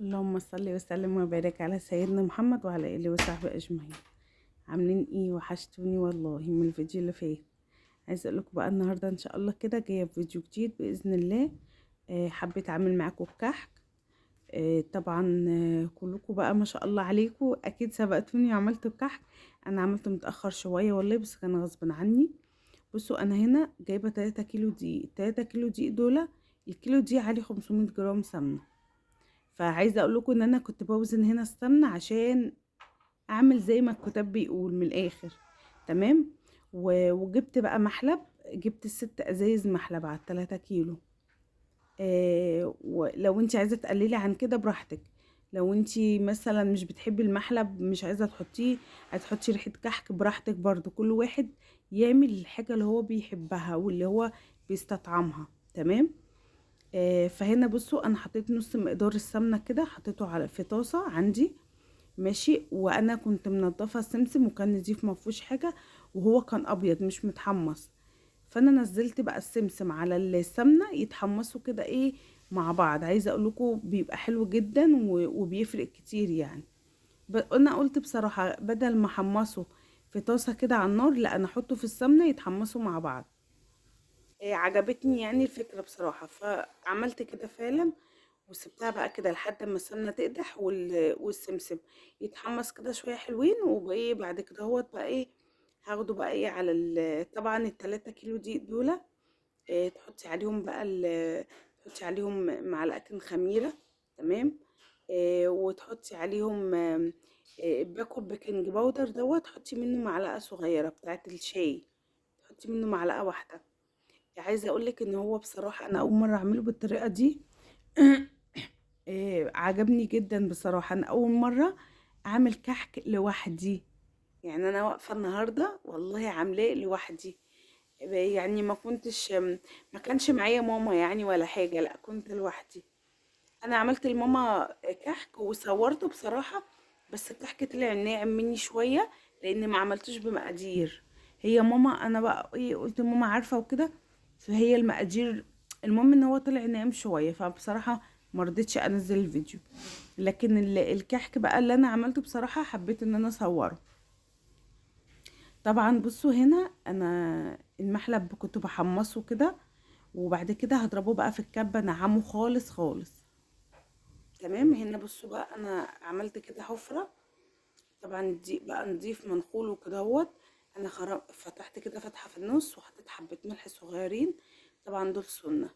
اللهم صل وسلم وبارك على سيدنا محمد وعلى اله وصحبه اجمعين. عاملين ايه؟ وحشتوني والله من الفيديو اللي فات. عايزه اقول لكم بقى النهارده ان شاء الله كده جاية بفيديو جديد باذن الله. حبيت اعمل معاكم الكحك. طبعا كلكم بقى ما شاء الله عليكم اكيد سبقتوني وعملتوا الكحك. انا عملته متاخر شوية والله، بس كان غصب عني. بصوا انا هنا جايبه 3 كيلو دقيق، 3 كيلو دقيق دول الكيلو دي عليه 500 جرام سمنه. فعايزه اقول لكم ان انا كنت بوزن هنا السمنة عشان اعمل زي ما الكتاب بيقول من الاخر، تمام. وجبت بقى محلب، جبت 6 ازايز محلب على 3 كيلو. ولو انت عايزه تقللي عن كده براحتك، لو انت مثلا مش بتحبي المحلب مش عايزه تحطيه، هتحطي ريحه كحك براحتك برضو. كل واحد يعمل الحاجة اللي هو بيحبها واللي هو بيستطعمها، تمام. فهنا بصوا انا حطيت نص مقدار السمنة كده، حطيته على في طاسه عندي، ماشي. وانا كنت منضفه السمسم وكان نضيف ما فيهوش حاجة، وهو كان ابيض مش متحمص. فانا نزلت بقى السمسم على السمنة يتحمصوا كده ايه مع بعض. عايزه اقول لكم بيبقى حلو جدا وبيفرق كتير يعني. انا قلت بصراحة بدل ما احمصه في طاسه كده على النار، لا انا احطه في السمنة يتحمصوا مع بعض. عجبتني يعني الفكرة بصراحة، فعملت كده فعلا. وسبتها بقى كده لحد ما السمنة تقدح والسمسم يتحمص كده شوية حلوين. وبايه بعد كده هوت بقى ايه هاخده بقى ايه على طبعا ال3 كيلو دقيق دول. تحطي عليهم بقى تحطي عليهم معلقتين خميره، تمام. وتحطي عليهم باكو baking powder دوت، تحطي منه معلقه صغيرة بتاعه الشاي، تحطي منه معلقه واحدة. عايزه اقولك ان هو بصراحة انا اول مرة اعمله بالطريقة دي. عجبني جدا بصراحة. انا اول مرة اعمل كحك لوحدي، يعني انا واقفة النهارده والله عاملاه لوحدي، يعني ما كانش معايا ماما يعني ولا حاجة، لا كنت لوحدي. انا عملت لماما كحك وصورته بصراحة، بس الكحك طلع ناعم مني شوية لان ما عملتوش بمقادير. هي ماما انا بقى ايه قلت ماما عارفه وكده، فهي المقادير. المهم ان هو طلع ناعم شوية، فبصراحة ما رضيتش انزل الفيديو. لكن الكحك بقى اللي انا عملته بصراحة حبيت ان انا اصوره. طبعا بصوا هنا انا المحلب كنت بحمصه كده، وبعد كده هضربه بقى في الكبه نعمه خالص خالص، تمام. هنا بصوا بقى انا عملت كده حفره، طبعا الدقيق بقى نضيف منخول وكده اهوت. انا فتحت كده فتحه في النص وحطيت حبه ملح صغيرين، طبعا دول سنة.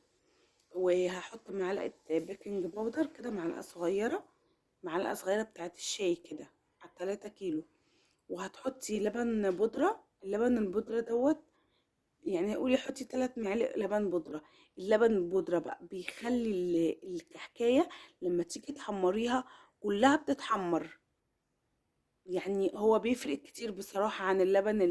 وهحط معلقه baking powder كده، معلقه صغيرة، معلقه صغيرة بتاعه الشاي كده على 3 كيلو. وهتحطي لبن بودره، اللبن البودره دوت يعني قولي حطي 3 معالق لبن بودره. اللبن البودره بقى بيخلي الكحكايه لما تيجي تحمريها كلها بتتحمر، يعني هو بيفرق كتير بصراحة عن اللبن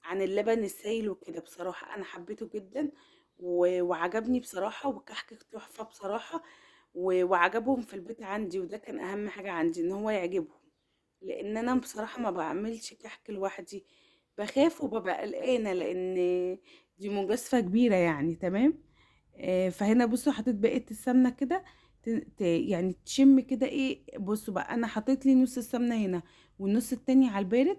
عن اللبن السايل وكده. بصراحة انا حبيته جدا وعجبني بصراحة، والكحك تحفة بصراحة، وعجبهم في البيت عندي، وده كان اهم حاجة عندي ان هو يعجبهم، لان انا بصراحة ما بعملش كحك لوحدي، بخاف وببقى قلقانة لان دي مجازفة كبيرة يعني، تمام. فهنا بصوا حطيت بقية السمنة كده يعني تشم كده ايه. بصوا بقى انا حطيت لي نص السمنة هنا والنص التاني على البارد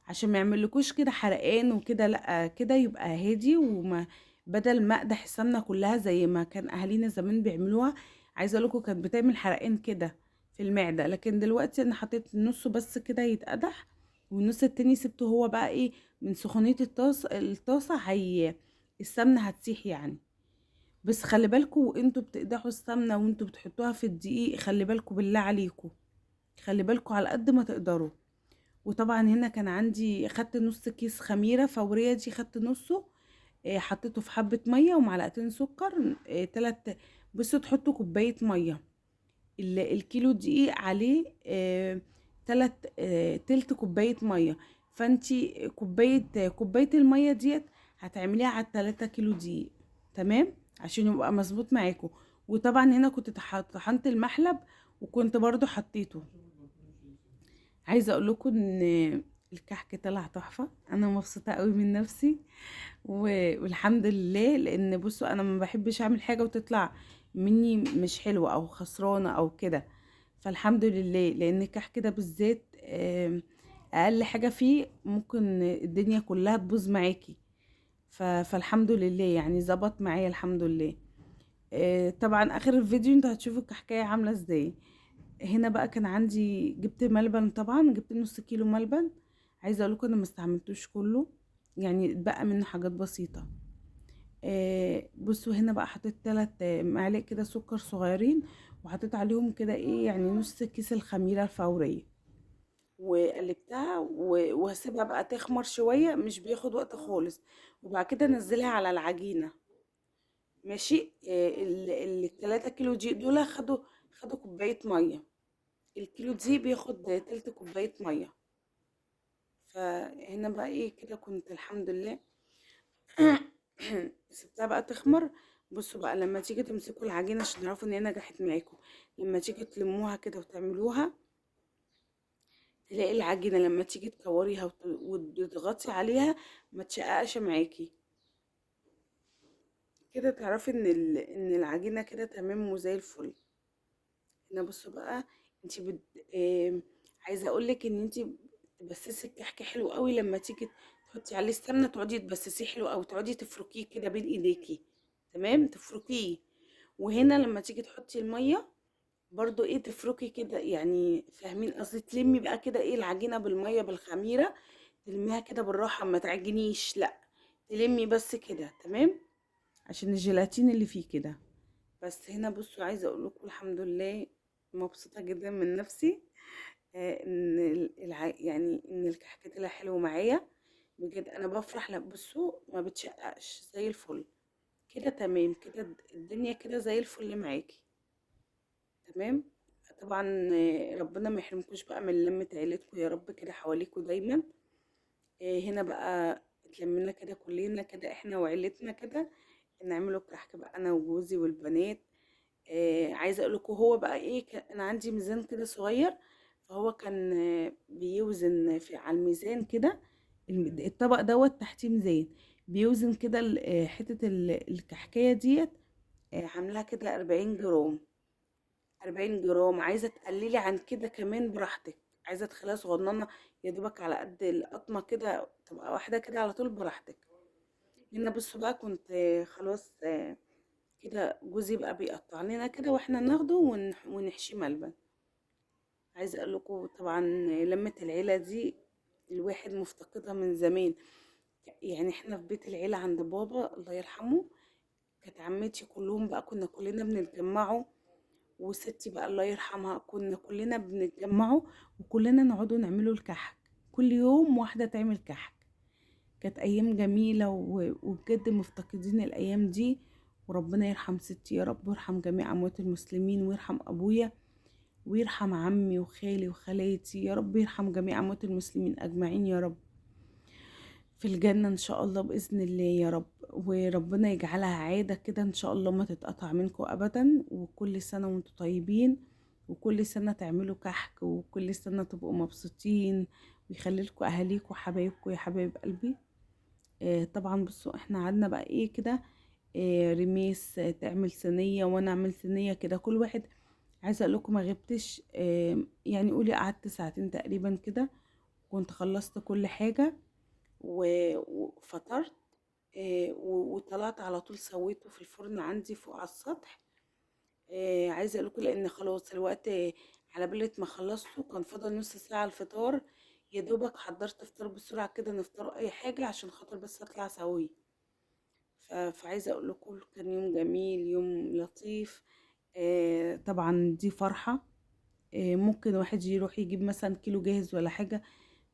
عشان ما يعملكوش كده حرقان وكده، لا كده يبقى هادي، وما بدل ما اقدح السمنة كلها زي ما كان اهالينا زمان بيعملوها. عايزه اقول لكم كانت بتعمل حرقان كده في المعدة، لكن دلوقتي انا حطيت نصه بس كده يتقدح، والنص التاني سبته هو بقى ايه من سخونيه الطاسه هي السمنة هتسيح يعني. بس خلي بالكم وانتوا بتقدحوا السمنة وانتوا بتحطوها في الدقيق، خلي بالكم بالله عليكم، خلي بالكم على قد ما تقدروا. وطبعا هنا كان عندي خدت نص كيس خميره فورية دي، خدت نصه، حطيته في حبه مية ومعلقتين سكر، 3. بصوا تحطوا كوباية مية، الكيلو دقيق عليه، تلات، تلت كوباية مية. فانتي كوباية المية ديت هتعمليها على 3 كيلو دقيق، تمام، عشان يبقى مظبوط معاكم. وطبعا هنا كنت طحنت المحلب وكنت برضو حطيته. عايزه اقول لكم ان الكحك طلع تحفة، انا مبسوطة قوي من نفسي والحمد لله. لان بصوا انا ما بحبش اعمل حاجة وتطلع مني مش حلوة او خسرانة او كده. فالحمد لله، لان الكحك ده بالذات اقل حاجة فيه ممكن الدنيا كلها تبوظ معاكي. فالحمد لله يعني ظبط معايا الحمد لله. طبعا اخر الفيديو انتوا هتشوفوا الكحكايه عامله ازاي. هنا بقى كان عندي، جبت ملبن، طبعا جبت نص كيلو ملبن. عايزه اقول لكم انا ما استعملتوش كله، يعني اتبقى منه حاجات بسيطة. بصوا هنا بقى حطيت 3 معالق كده سكر صغيرين، وحطيت عليهم كده ايه يعني نص كيس الخميره الفورية، وقلبتها وهسيبها بقى تخمر شوية، مش بياخد وقت خالص. وبعد كده نزلها على العجينة. ماشي. ال 3 كيلو دقيق دول خدوا كوباية مية. الكيلو دقيق بياخد تلت كوباية مية. فهنا بقى ايه كده كنت الحمد لله سبتها بقى تخمر. بصوا بقى لما تيجي تمسكوا العجينة عشان تعرفوا ان هي نجحت معاكم، لما تيجي تلموها كده وتعملوها تلاقي العجينة لما تيجي تكوريها وتضغطي عليها ما تشققش معاكي كده، تعرفي ان ان العجينة كده تمام وزي الفل. هنا بصوا بقى انتي عايزه اقولك ان انتي تبسسي الكحك حلو قوي. لما تيجي تحطي عليه السمنة تقعدي تبسسيه حلو قوي، تقعدي تفركيه كده بين ايديكي، تمام، تفركيه. وهنا لما تيجي تحطي المية برضو ايه تفركي كده، يعني فاهمين قصدي، تلمي بقى كده ايه العجينة بالمية بالخميره، تلميها كده بالراحة، ما تعجنيش، لا تلمي بس كده تمام، عشان الجيلاتين اللي فيه كده. بس هنا بصوا عايزه اقول لكم الحمد لله مبسوطة جدا من نفسي، ان يعني ان الكحك طلع حلو معايا بجد. انا بفرح لما بصوا ما بتشققش زي الفل كده، تمام كده، الدنيا كده زي الفل معاكي تمام. طبعا ربنا ما يحرمكوش بقى من لمة عيلتكم يا رب كده حواليكوا دايما. هنا بقى اتلمينا كده كلنا كده احنا وعيلتنا كده نعمله الكحك بقى انا وجوزي والبنات. عايزه اقول لكم هو بقى ايه، انا عندي ميزان كده صغير، فهو كان بيوزن في على الميزان كده، الطبق دوت تحتيه ميزان بيوزن كده حتة الكحكايه ديت، عاملاها كده 40 جرام، 40 جرام. عايزه تقللي عن كده كمان براحتك، عايزه تخليها صغننه يا دوبك على قد القطمه كده، تبقى واحدة كده على طول براحتك. هنا بصوا بقى كنت خلاص كده جوزي بقى بيقطع لنا كده واحنا ناخده ونحشيه ملبن. عايزه اقول لكم طبعا لمه العيلة دي الواحد مفتقدها من زمان، يعني احنا في بيت العيلة عند بابا الله يرحمه كانت عمتي كلهم بقى كنا كلنا بنتجمعوا، وستي بقى الله يرحمها كنا كلنا بنتجمعوا وكلنا نقعدوا نعملوا الكحك، كل يوم واحدة تعمل كحك. كانت ايام جميلة وبجد مفتقدين الايام دي. وربنا يرحم ستي يا رب، ويرحم جميع اموات المسلمين، ويرحم ابويا، ويرحم عمي وخالي وخالاتي يا رب، يرحم جميع اموات المسلمين اجمعين يا رب في الجنة ان شاء الله باذن الله يا رب. وربنا يجعلها عادة كده ان شاء الله ما تتقطع منكم ابدا. وكل سنة وانتم طيبين، وكل سنة تعملوا كحك، وكل سنة تبقوا مبسوطين، ويخلي لكم اهاليكم وحبايبكم يا حبايب قلبي. طبعا بصوا احنا قعدنا بقى ايه كده، رميس تعمل صينية وانا اعمل صينية كده، كل واحد. عايزه اقول لكم ما غبتش، يعني قولي قعدت ساعتين تقريبا كده، كنت خلصت كل حاجة وفطرت، وطلعت على طول سويته في الفرن عندي فوق على السطح. عايزه اقول لكم لان خلاص الوقت على بالة ما خلصته كان فاضل نص ساعة الفطار، يا دوبك حضرت فطار بسرعة كده نفطر اي حاجة عشان خاطر بس اطلع اسويه. فعايزه اقول لكم كان يوم جميل، يوم لطيف. طبعا دي فرحه، ممكن واحد يروح يجيب مثلا كيلو جاهز ولا حاجة،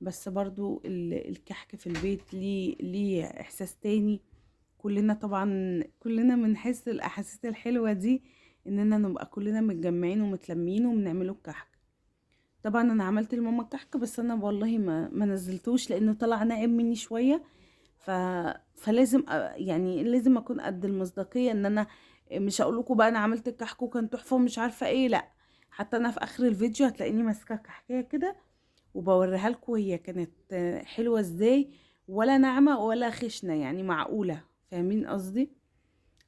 بس برضو الكحك في البيت ليه احساس تاني. كلنا طبعا كلنا بنحس الاحاسيس الحلوة دي اننا نبقى كلنا متجمعين ومتلمين وبنعمله الكحك. طبعا انا عملت لماما الكحك، بس انا والله ما نزلتوش لانه طلع ناعم مني شوية، فلازم يعني لازم اكون قد المصداقية ان انا مش هقول لكم بقى انا عملت الكحك وكان تحفة ومش عارفه ايه، لا حتى انا في اخر الفيديو هتلاقيني ماسكه كحكايه كده وبوريها لكم هي كانت حلوة ازاي، ولا ناعمة ولا خشنه، يعني معقولة، فاهمين قصدي؟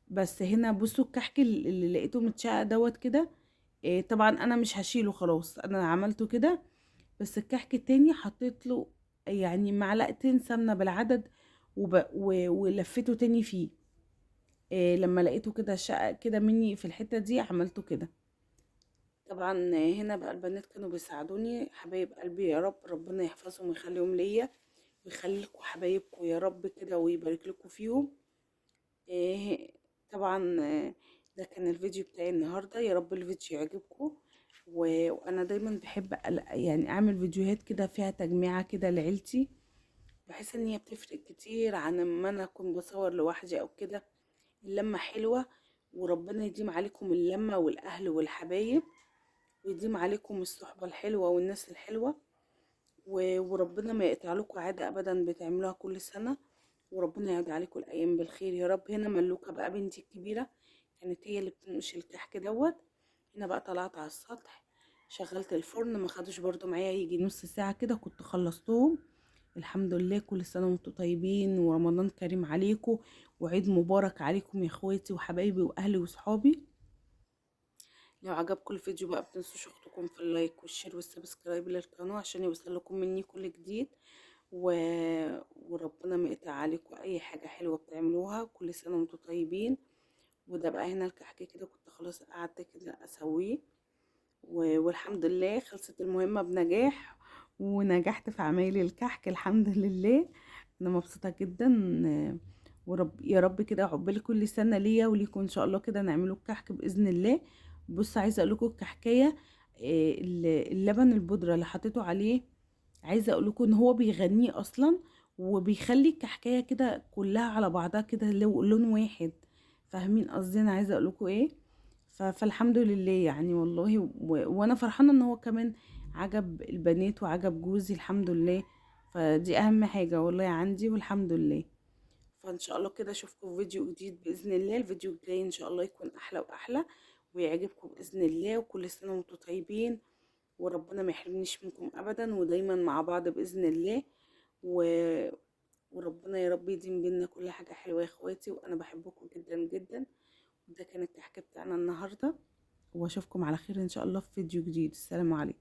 بس هنا بصوا الكحك اللي لقيته متشقق دوت كده، طبعا انا مش هشيله خلاص، انا عملته كده. بس الكحك التاني حطيت له يعني معلقتين سمنة بالعدد ولفيته تاني فيه. لما لقيته كده شقق كده مني في الحتة دي عملته كده. طبعا هنا بقى البنات كانوا بيساعدوني، حبايب قلبي يا رب، ربنا يحفظهم ويخليهم ليا ويخلي لكم حبايبكم يا رب كده ويبارك لكم فيهم. طبعا ده كان الفيديو بتاعي النهارده، يا رب الفيديو يعجبكم. وانا دايما بحب يعني اعمل فيديوهات كده فيها تجميعه كده لعيلتي، بحس ان هي بتفرق كتير عن ما انا اكون بصور لوحدي او كده. اللمه حلوه، وربنا يديم عليكم اللمه والاهل والحبايب، ويديم عليكم الصحبه الحلوه والناس الحلوه، وربنا ما يقطع لكم عاده ابدا بتعملوها كل سنه، وربنا يعود عليكم الايام بالخير يا رب. هنا ملوكه بقى بنتي الكبيره كانت هي اللي بتنقش الكحك دوت. هنا بقى طلعت على السطح، شغلت الفرن، ما خدوش برضو معايا يجي نص ساعه كده كنت خلصتهم الحمد لله. كل سنه وانتم طيبين، ورمضان كريم عليكم، وعيد مبارك عليكم يا اخواتي وحبايبي واهلي وصحابي. لو عجبكم الفيديو بقى متنسوش اختكم في ال like وال share وال subscribe للقناه عشان يوصل لكم مني كل جديد، وربنا ما يقطع عليكم اي حاجه حلوه بتعملوها. كل سنه وانتم طيبين. وده بقى هنا الكحك كده كنت خلاص قعدت كده اسويه، والحمد لله خلصت المهمه بنجاح، ونجحت في عمايل الكحك الحمد لله. انا مبسوطه جدا، ورب يا رب كده عقبال كل سنه ليا وليكم ان شاء الله كده نعملوا الكحك باذن الله. بص عايزه اقول لكم الكحكايه، اللبن البودره اللي حطيته عليه، عايزه اقول لكم ان هو بيغنيه اصلا، وبيخلي الكحكايه كده كلها على بعضها كده لون واحد، فاهمين قصدي انا عايزه اقول لكم ايه؟ فالحمد لله يعني والله، وانا فرحانه ان هو كمان عجب البنات وعجب جوزي الحمد لله، فدي اهم حاجه والله عندي والحمد لله. فان شاء الله كده اشوفكم في فيديو جديد باذن الله. الفيديو الجاي ان شاء الله يكون احلى واحلى ويعجبكم باذن الله. وكل سنه وانتم طيبين، وربنا ما يحرمنيش منكم ابدا، ودايما مع بعض باذن الله. وربنا يا رب يديم بينا كل حاجه حلوه يا اخواتي، وانا بحبكم جدا جدا. وده كان الكحك بتاعنا النهارده، واشوفكم على خير ان شاء الله في فيديو جديد. السلام عليكم.